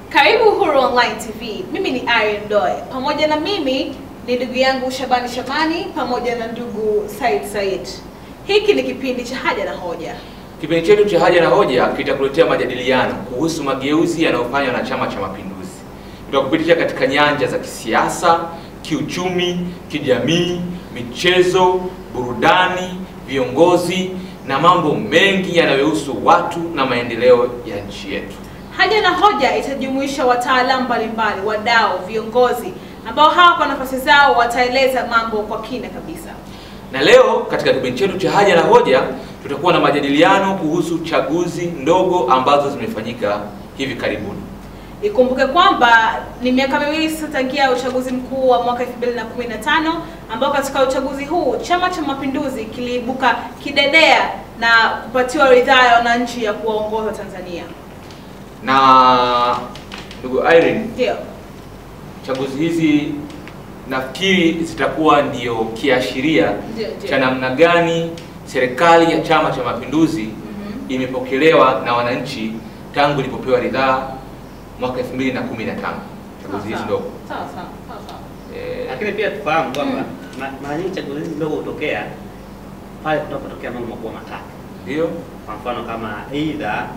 Karibu Uhuru Online TV. Mimi ni Irene Ndoe. Pamoja na mimi ni ndugu yangu Shabani Shabani pamoja na ndugu Said Said. Hiki ni kipindi cha Haja na Hoja. Kipindi chetu cha Haja na Hoja kitakuletea majadiliano kuhusu mageuzi yanayofanywa na Chama cha Mapinduzi. Tutakupitisha katika nyanja za kisiasa, kiuchumi, kijamii, michezo, burudani, viongozi na mambo mengi yanayohusu watu na maendeleo ya nchi yetu. Haja na Hoja itajumuisha wataalamu mbalimbali, wadau, viongozi ambao hawa kwa nafasi zao wataeleza mambo kwa kina kabisa. Na leo katika kipindi chetu cha Haja na Hoja tutakuwa na majadiliano kuhusu chaguzi ndogo ambazo zimefanyika hivi karibuni. Ikumbuke kwamba ni miaka miwili sasa tangia uchaguzi mkuu wa mwaka 2015, ambao katika uchaguzi huu Chama cha Mapinduzi kiliibuka kidedea na kupatiwa ridhaa ya wananchi ya kuwaongoza Tanzania. Na ndugu Irene, ndio, chaguzi hizi nafikiri zitakuwa ndio kiashiria cha namna gani serikali ya Chama cha Mapinduzi imepokelewa na wananchi tangu ilipopewa ridhaa mwaka 2015. Chaguzi hizi ndogo. Sawa sawa sawa. Lakini pia tufahamu kwamba mara nyingi chaguzi hizi ndogo hutokea pale kunapotokea mambo makubwa matatu. Ndio. Kwa mfano kama aidha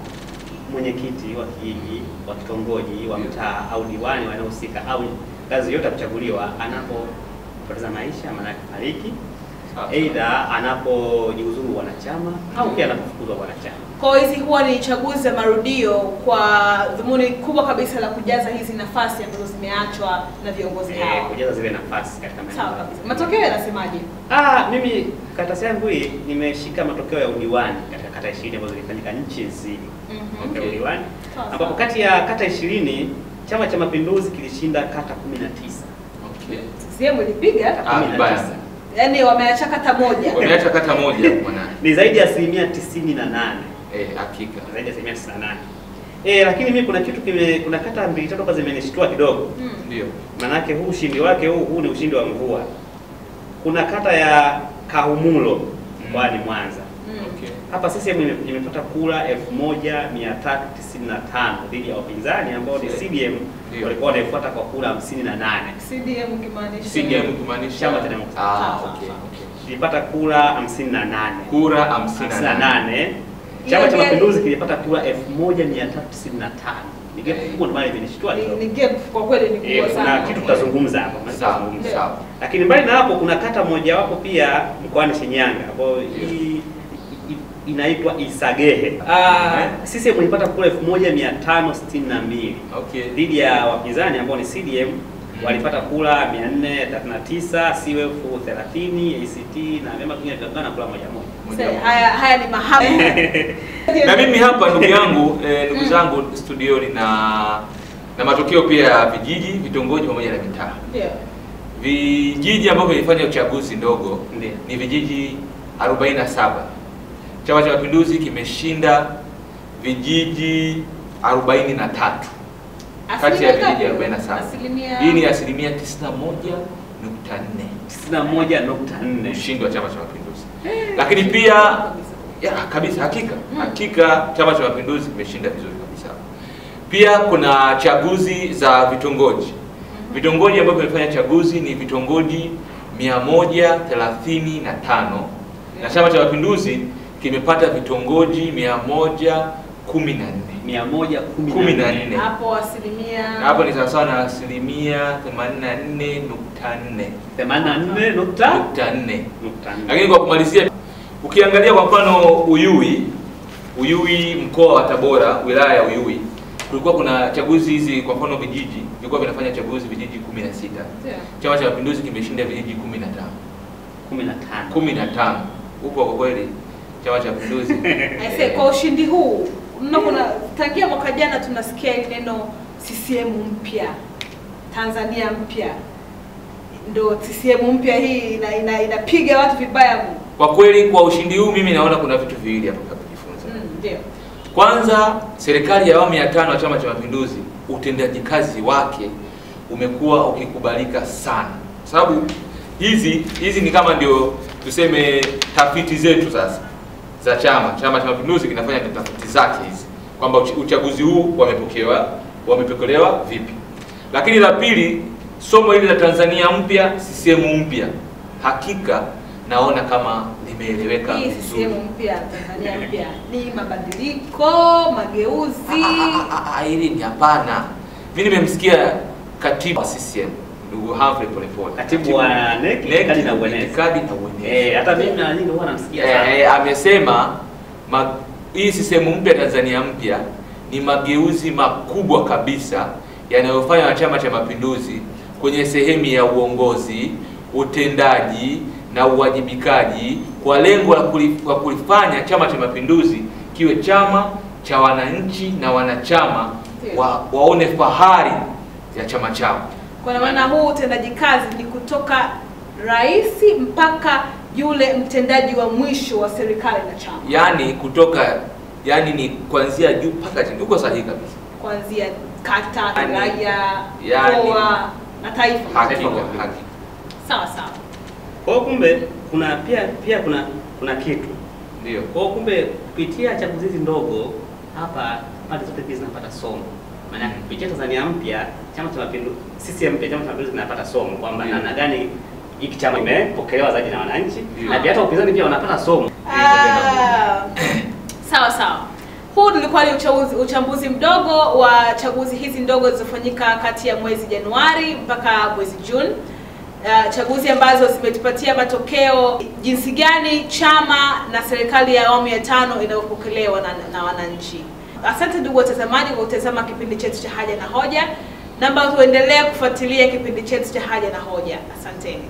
mwenyekiti wa kijiji, wa kitongoji, wa mtaa au diwani wanaohusika au ngazi yote kuchaguliwa anapopoteza maisha, maana kufariki, aidha anapojiuzuru wanachama au pia anapofukuzwa wanachama. Kwa hizi huwa ni chaguzi za marudio kwa dhumuni kubwa kabisa la kujaza hizi nafasi ambazo zimeachwa na viongozi hao. Kujaza zile nafasi katika maeneo. Sawa kabisa. Matokeo yanasemaje? Mimi karatasi yangu hii nimeshika matokeo ya udiwani katika kata 20 ambazo zilifanyika nchi nzima. Okay. Udiwani ambapo kati ya kata 20 Chama cha Mapinduzi kilishinda kata 19. Okay. CCM ilipiga 19. Yaani wameacha kata moja. Wameacha kata moja mwanangu. Ni zaidi ya 98%. Hakika. Zaidi ya 98%. Lakini mimi kuna kitu kuna kata mbili tatu hapa zimenishtua kidogo. Ndio. Manake huu ushindi wake huu ni ushindi wa mvua. Kuna kata ya Kahumulo mkoani Mwanza. Okay. Hapa CCM imepata kura 1395 dhidi ya wapinzani ambao ni CDM walikuwa wanaifuata kwa kura 58. CDM kimaanisha? CDM kimaanisha Chama cha Demokrasia. Okay. Ilipata kura 58. Kura 58. Chama cha Mapinduzi kilipata kura 1395. Ni gap kubwa, ndio maana imenishtua. Ni gap kwa kweli ni kubwa sana. Kuna kitu tutazungumza hapa. Sawa. Lakini mbali na hapo kuna kata moja wapo pia mkoani Shinyanga ambayo hii inaitwa Isagehe. CCM ilipata kura 1562. Okay. Dhidi ya wapinzani ambao ni CDM walipata kura 439, CUF 30, ACT na vyama vingine vikagawana kura moja moja. Haya ni mahaba. Na mimi hapa ndugu yangu, ndugu zangu studioni na matokeo pia ya vijiji, vitongoji pamoja na mitaa. Ndio. Vijiji ambavyo vilifanya uchaguzi ndogo ni vijiji 47. Chama cha Mapinduzi kimeshinda vijiji 43. Kati ya vijiji 47. Hii ni 91.4%. 91.4 ushindi wa Chama cha Mapinduzi. Lakini pia kabisa hakika. Hakika Chama cha Mapinduzi kimeshinda vizuri kabisa. Pia kuna chaguzi za vitongoji. Vitongoji ambavyo vimefanya chaguzi ni vitongoji 135 na Chama cha Mapinduzi kimepata vitongoji 114. 114. Hapo asilimia, hapo ni sawa na 84.4%. 84.4. Lakini kwa kumalizia, ukiangalia kwa mfano Uyui mkoa wa Tabora, wilaya ya Uyui, kulikuwa kuna chaguzi hizi, kwa mfano vijiji vilikuwa vinafanya chaguzi vijiji 16. Chama cha Mapinduzi kimeshinda vijiji 15. 15. Upo kwa kweli Chama cha Mapinduzi. Aise, kwa ushindi huu kuna tangia mwaka jana tunasikia ile neno CCM mpya, Tanzania mpya. Ndio CCM mpya hii inapiga watu vibaya. Kwa kweli kwa ushindi huu mimi naona kuna vitu viwili hapa vya kujifunza. Ndio. Kwanza, serikali ya awamu ya 5 ya Chama cha Mapinduzi utendaji kazi wake umekuwa ukikubalika sana. Sababu hizi ni kama ndio tuseme tafiti zetu sasa za chama. Chama cha Mapinduzi kinafanya tafiti zake hizi kwamba uchaguzi huu wamepokewa Wamepokelewa vipi? Lakini la pili, somo hili la Tanzania mpya, CCM mpya, hakika naona kama limeeleweka Hii vizuri. CCM mpya, Tanzania mpya ni mabadiliko, mageuzi. Hili ni hapana. Mimi nimemsikia katibu wa CCM ndugu Humphrey Polepole, Katibu wa NEC, itikadi na uenezi. Itikadi na uenezi. Hata mimi mara nyingi huwa namsikia sana. Amesema hii CCM mpya, Tanzania mpya ni mageuzi makubwa kabisa yanayofanywa na Chama cha Mapinduzi kwenye sehemu ya uongozi, utendaji na uwajibikaji kwa lengo la kulifanya Chama cha Mapinduzi kiwe chama cha wananchi na wanachama waone fahari ya chama chao. Kwa maana huu utendaji kazi ni kutoka rais mpaka yule mtendaji wa mwisho wa serikali na chama. Yaani kutoka, yaani ni kuanzia juu mpaka chini. Uko sahihi kabisa. Kuanzia kata, wilaya, mkoa na taifa. Hakika, hakika. Sawa sawa. Kwa kumbe kuna pia kuna kitu. Ndio. Kwa kumbe kupitia chaguzi hizi ndogo hapa pande zote pia zinapata somo. Maana kupitia Tanzania mpya, Chama cha Mapinduzi, CCM mpya, Chama cha Mapinduzi kinapata somo kwamba namna gani hiki chama kimepokelewa zaidi na wananchi, na pia hata upinzani pia wanapata somo. Sawa sawa. Huu ulikuwa ni uchambuzi mdogo wa chaguzi hizi ndogo zilizofanyika kati ya mwezi Januari mpaka mwezi Juni. Chaguzi ambazo zimetupatia matokeo jinsi gani chama na serikali ya awamu ya 5 inayopokelewa na wananchi. Asante ndugu watazamaji kwa kutazama kipindi chetu cha Haja na Hoja. Naomba tuendelee kufuatilia kipindi chetu cha Haja na Hoja. Asanteni.